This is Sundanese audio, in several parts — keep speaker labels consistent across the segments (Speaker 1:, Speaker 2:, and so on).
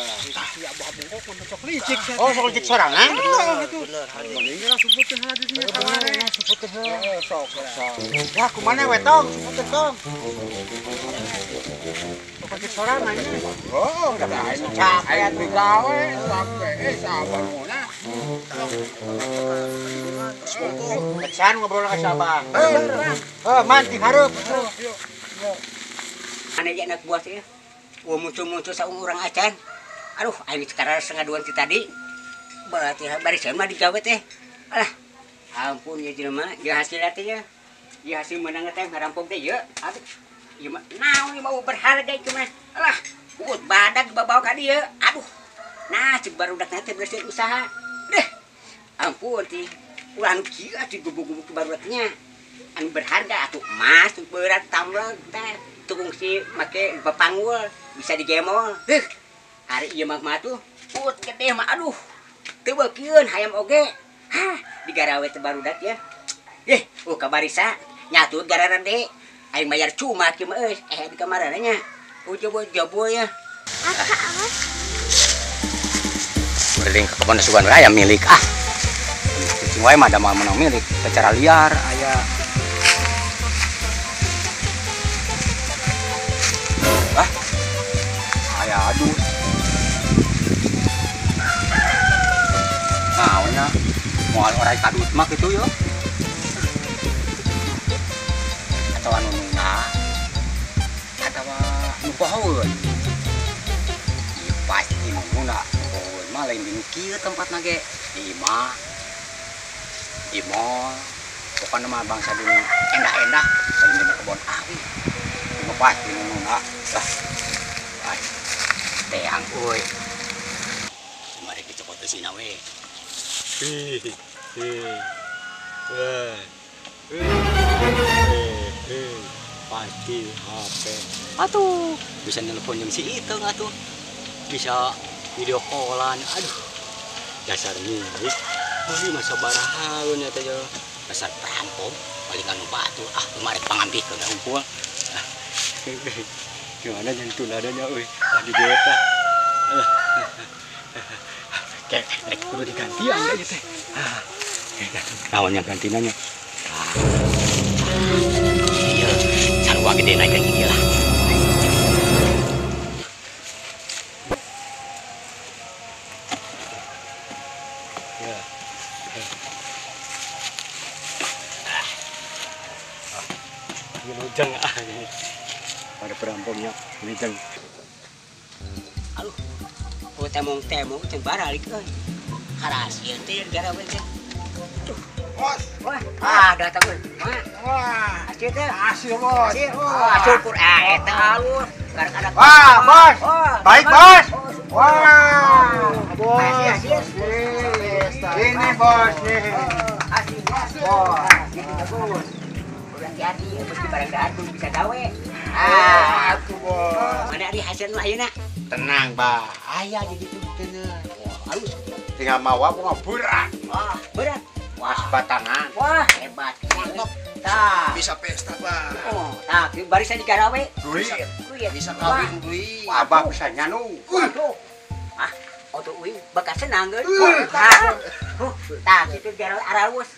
Speaker 1: Si Abah bungkok mah sok licik.
Speaker 2: Oh, sok licik sorangan.
Speaker 1: Bener. Mending lah suputkeun heula di dinya kamari.
Speaker 2: Suputkeun heula.
Speaker 1: Sok.
Speaker 2: Wah, kumaha we tong? Suputkeun tong. Sok licik sorangan nya.
Speaker 1: Oh, da aing capek digawe, capek sabar muna.
Speaker 2: Kesan ngobrol ka si Abah. Heuh, man ti hareup.
Speaker 3: Ane ge anak buah teh. Wah muncul-muncul saung urang acan. Aduh, aing sekarang 1:30 ti tadi. Berarti barisan mah digawe teh. Alah. Ampun ya jelema, ya hasilna teh ya. Ya hasil meunang teh ngarampok teh ye. Aduh. Ieu mah naon ieu mah berharga ieu mah. Alah, buut badag babawa ka dieu. Aduh. Nah, cek barudakna teh berhasil usaha. Deh. Ampun ti. Ulah anu kieu atuh gubuk-gubuk barudaknya. Anu berharga atuh emas, berat tamblang teh. Tukung si make bapanggul bisa digemol. Heuh. Ari ieu mah tuh put gede mah aduh. Teu beukieun hayam oge. Hah, digarawe teh barudak ya. Ih, kabarisa nyatu gararade. Aing bayar cuma kieu mah euy. Di kamarana nya. Jobo ya.
Speaker 4: Keliling ke kebun sugan aya milik ah. Cicing wae mah da moal menang milik secara liar aya. Ah, aya aduh. Naonnya moal orai kadut mah kitu yo. Atawa nu nuna atawa nu pohoeun. Ieu pasti nu nuna pohoeun mah lain di nu kieu tempatna ge. Di imah, di mall, pokona mah bangsa di endah-endah lain di kebon awi. Ieu pasti nu nuna. Lah. Teang euy. Mari dicopot eusina we. Pasti HP. Atuh, bisa nelpon jeung si Iteung atuh. Bisa video callan. Aduh. Dasar milik. Euy masa barahaeun nya teh. Dasar perampok paling anu batur. Ah, kemarin pangampikeun hungkul. Gimana nyentuh nadanya euy. Ah di beta. Kayak rek kudu digantian ieu teh. Naon yang gantinanya? Iya, sarua gede naik ieu lah. Ya. Ini lujang ah. Pada perampoknya lujang.
Speaker 3: Aduh. Oh temong-temong teh baralik euy. Haras ieu teh garawe teh.
Speaker 1: Bos.
Speaker 3: Wah, ah datang euy.
Speaker 1: Wah,
Speaker 3: hasil teh.
Speaker 1: Hasil, Bos.
Speaker 3: Wah, syukur ah eta alus. Gara-gara
Speaker 2: Wah, Bos. Baik, Bos. Wah,
Speaker 1: Bos.
Speaker 3: Hasil.
Speaker 2: Ini Bos nih.
Speaker 3: Hasil.
Speaker 2: Bos.
Speaker 3: Gitu bagus. Hati-hati meski barang dahar bisa gawe. Ah,
Speaker 1: atuh, Bos.
Speaker 3: Mana ari hasil nu ayeuna?
Speaker 2: Tenang, Bah. Aya di ditu teh.
Speaker 3: Wah, halus.
Speaker 2: Tinggal mawa bunga berat.
Speaker 3: Wah, berat.
Speaker 2: Wah, batangan.
Speaker 3: Wah, hebat.
Speaker 1: Mantap.
Speaker 3: Tah.
Speaker 1: Bisa pesta, Bah.
Speaker 3: Oh, tah, barisan digarawe.
Speaker 2: Duit.
Speaker 1: Bisa kawin duit.
Speaker 2: Abah bisa nyanu.
Speaker 3: Waduh. Ah, oto uing bakal senang euy. Tah, kitu garawe aralus.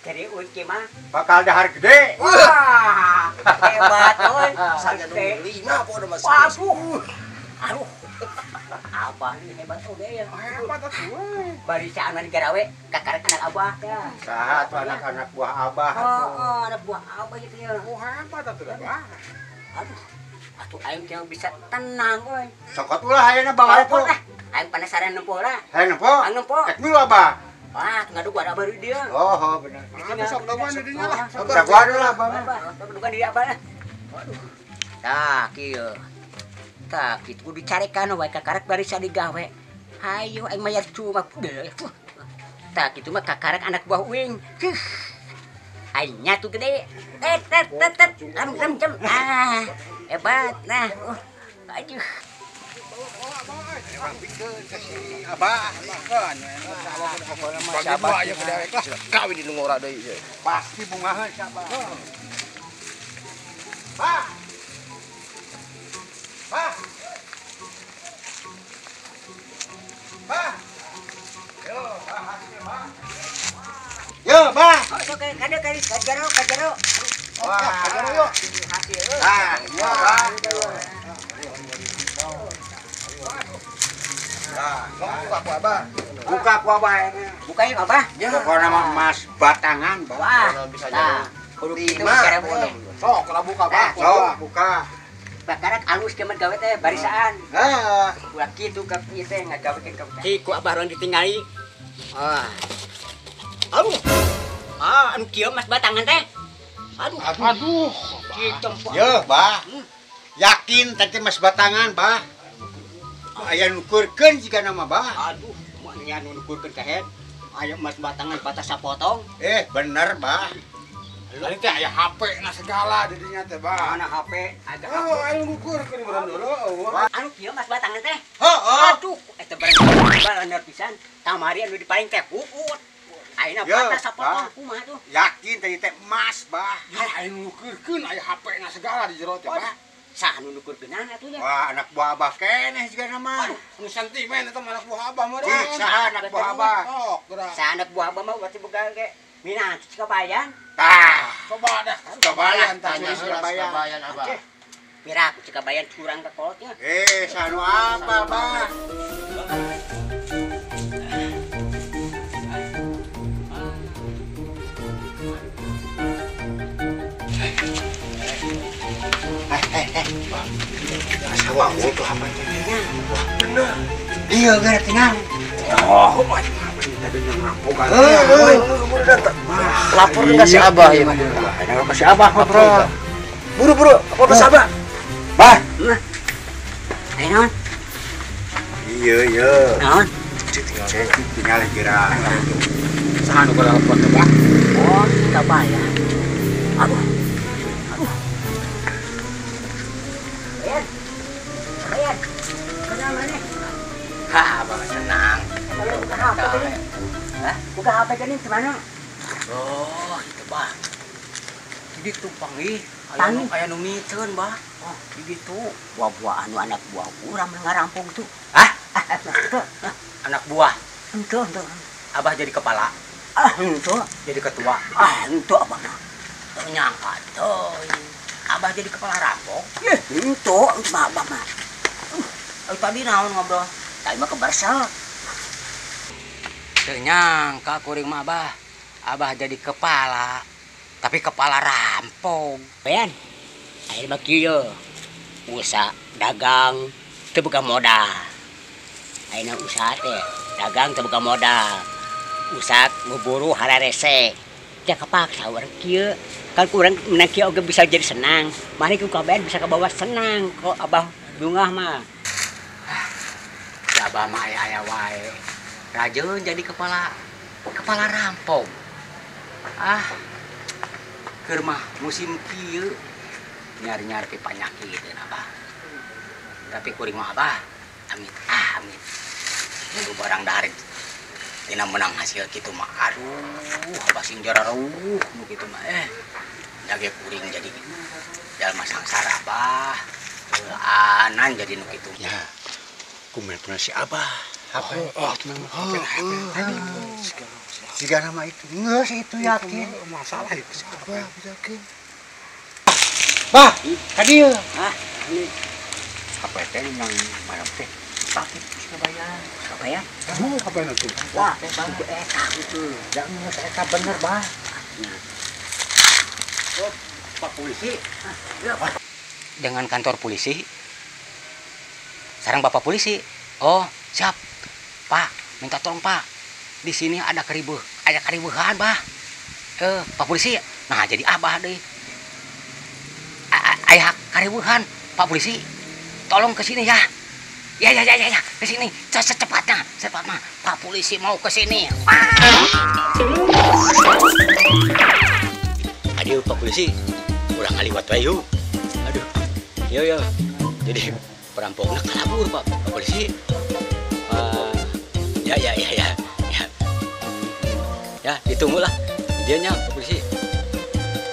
Speaker 3: Jadi uing kieu mah
Speaker 2: bakal dahar gede.
Speaker 3: Wah, hebat euy.
Speaker 1: Sanyanu lima pokona mah.
Speaker 3: Waduh. Aduh. Abah ini hebat oge ya.
Speaker 1: Hebat atuh euy.
Speaker 3: Barisan anu garawe kakarek anak abah teh.
Speaker 2: Saha atuh anak-anak buah abah atuh.
Speaker 3: Oh, anak buah abah gitu ya.
Speaker 1: Oh, hebat atuh abah.
Speaker 3: Aduh. Atuh aing teh bisa tenang euy.
Speaker 2: Cokot ulah ayeuna bawa
Speaker 3: itu. Aing penasaran nempo lah.
Speaker 2: Hayang nempo?
Speaker 3: Hayang nempo.
Speaker 2: Ek milu abah.
Speaker 3: Wah, ngaduh gua ada baru dia.
Speaker 2: Oh, bener.
Speaker 1: Atuh sok daguan di dinya lah.
Speaker 2: Daguan lah abah.
Speaker 3: Sok daguan di abah lah. Waduh. Tah kieu. Tah kitu kudu dicarekan wae kakarek barisa digawe. Hayu aing mayar cuma. Tah kitu mah kakarek anak buah uing. Aing nyatu gede. Tet tet tet tet. Ram ram jam. Ah, hebat. Nah, aduh.
Speaker 2: Abah,
Speaker 1: Abah aya ke dewek lah. Kawin di nu ngora deui.
Speaker 2: Pasti bungaheun si Abah. Bah. Bah. Bah. Yo, bah hasilnya, bah. Yo, bah.
Speaker 3: Oh, sok kade kade kajaro kajaro.
Speaker 2: Wah, kajaro yuk. Ah, iya, bah. Nah, buka ku abah. Buka ku abah ini.
Speaker 3: Buka yuk abah.
Speaker 2: Ya, pokoknya mah emas batangan, bah.
Speaker 3: Wah. Nah, kudu kitu cara teh.
Speaker 1: Sok, kalau buka, bah.
Speaker 2: Sok, buka.
Speaker 3: Bakarak alus kemen gawe teh barisaan.
Speaker 2: Heeh.
Speaker 3: Ulah kitu ka ieu teh ngagawekeun ka. Ki ku abah urang ditingali. Ah. Aduh. Ah, anu kieu mas batangan teh. Aduh.
Speaker 1: Aduh.
Speaker 3: Kieu tempo.
Speaker 2: Yo, bah. Yakin tadi mas batangan, bah. Aya nukurkeun jika nama bah.
Speaker 3: Aduh, mah nya nu nukurkeun kahet. Aya mas batangan patah sapotong.
Speaker 2: Bener, bah.
Speaker 1: Tadi teh aya HP na segala di dinya teh, bah.
Speaker 3: Mana HP? Ada HP.
Speaker 1: Oh, ayo ngukurkeun urang dulu.
Speaker 3: Anu kieu mas batangan teh.
Speaker 2: Heeh.
Speaker 3: Aduh, eta barang bener pisan. Kamari anu dipaling teh huut. Ayeuna patah sapotong kumaha tuh?
Speaker 2: Yakin tadi teh emas, bah.
Speaker 1: Ya ayo ngukurkeun aya HP na segala di jero teh, bah.
Speaker 3: Saha nu nukurkeunana atuh nya?
Speaker 2: Wah, anak buah abah keneh juga nama.
Speaker 1: Aduh, nu sentimen eta mah anak buah abah mah.
Speaker 2: Saha anak buah abah?
Speaker 1: Sok, geura.
Speaker 3: Saha anak buah abah mah berarti boga ge minang Cikabayan.
Speaker 2: Tah,
Speaker 1: coba dah.
Speaker 2: Coba lah tanya
Speaker 5: Cikabayan abah.
Speaker 3: Piraku Cikabayan curang ka kolotnya.
Speaker 2: Saha nu apa, bah? Wah, itu apa jadinya? Wah, bener. Iya, gara tenang.
Speaker 1: Oh, macam tadi yang rampokan.
Speaker 5: Lapor ke si Abah ya.
Speaker 2: Ke si Abah ngobrol.
Speaker 5: Buru-buru, lapor ke si Abah.
Speaker 2: Bah.
Speaker 3: Ayo naon?
Speaker 2: Iya, iya.
Speaker 3: Naon?
Speaker 2: Tinggal kira.
Speaker 1: Saha nu lapor teh, Bah?
Speaker 3: Oh, Cikabayan. Aduh. Aduh. Bayan. Kenapa nih?
Speaker 4: Hah, abang senang.
Speaker 3: Buka HP tadi. Hah? Buka HP tadi kemana?
Speaker 4: Oh, itu bah. Jadi tumpang ih. Aya nu miteun, bah.
Speaker 3: Oh, gitu. Buah-buah anu anak buah urang ngarampung tuh.
Speaker 4: Hah?
Speaker 3: Itu.
Speaker 4: Anak buah.
Speaker 3: Itu, itu.
Speaker 4: Abah jadi kepala.
Speaker 3: Ah, itu.
Speaker 4: Jadi ketua.
Speaker 3: Ah, itu abah.
Speaker 4: Ternyangka tuh. Abah jadi kepala rampok.
Speaker 3: Itu, abah mah.
Speaker 4: Tadi naon ngobrol?
Speaker 3: Tadi mah ke Barsel.
Speaker 4: Ternyangka kuring mah abah. Abah jadi kepala, tapi kepala rampok.
Speaker 3: Bayan, ayeuna mah kieu. Usaha dagang teu boga modal. Ayeuna usaha teh dagang teu boga modal. Usaha nguburu hararese. Teh kepaksa urang kieu. Kan kurang menang kieu oge bisa jadi senang. Mari ku kabayan bisa kabawa senang kok abah bungah mah.
Speaker 4: Ya abah mah aya-aya wae. Rajeun jadi kepala rampok. Ah. Keur mah musim kieu nyari-nyari panyakit abah. Tapi kuring mah abah amit amit. Nu barang dahareun tina menang hasil kitu mah aduh abah sing jarareuh nu kitu mah jage kuring jadi jalma sangsara abah. Anan jadi nu kitu.
Speaker 2: Ya. Kumaha pernah si abah. HP.
Speaker 1: Oh, HP.
Speaker 2: Jika nama itu enggak sih itu yakin.
Speaker 1: Masalah itu si abah yakin.
Speaker 2: Bah, tadi ya.
Speaker 3: Hah? Ini
Speaker 2: HP teh nang malam teh. Pakai Cikabayan.
Speaker 3: Cikabayan?
Speaker 1: Oh, apa itu?
Speaker 3: Wah, eta itu.
Speaker 2: Ya geus eta bener, Bah.
Speaker 4: Oh, Pak polisi. Dengan kantor polisi. Sarang Bapak polisi. Oh, siap. Pak, minta tolong Pak. Di sini ada keribuhan, Bah. Pak polisi. Nah, jadi abah deh. Aya keribuhan, Pak polisi. Tolong ke sini ya. Ya, ke sini. Secepatnya, secepatnya. Pak polisi mau ke sini. Aduh, Pak polisi. Urang ngaliwat wae yuk. Aduh. Yo yo. Jadi perampoknya kalabur, Pak. Pak polisi. Ya. Ya, ditunggulah. Dianya Pak polisi.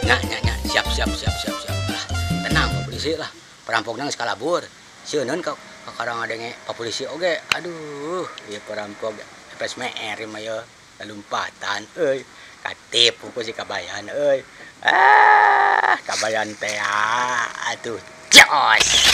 Speaker 4: Nah, siap. Lah, tenang Pak polisi lah. Perampoknya geus kalabur. Sieun ka Kakarang ngadenge pak polisi oge. Aduh, ieu perampok FSMR mah ye lalumpatan euy. Katipu ku si Kabayan euy. Ah, Kabayan teh atuh jos.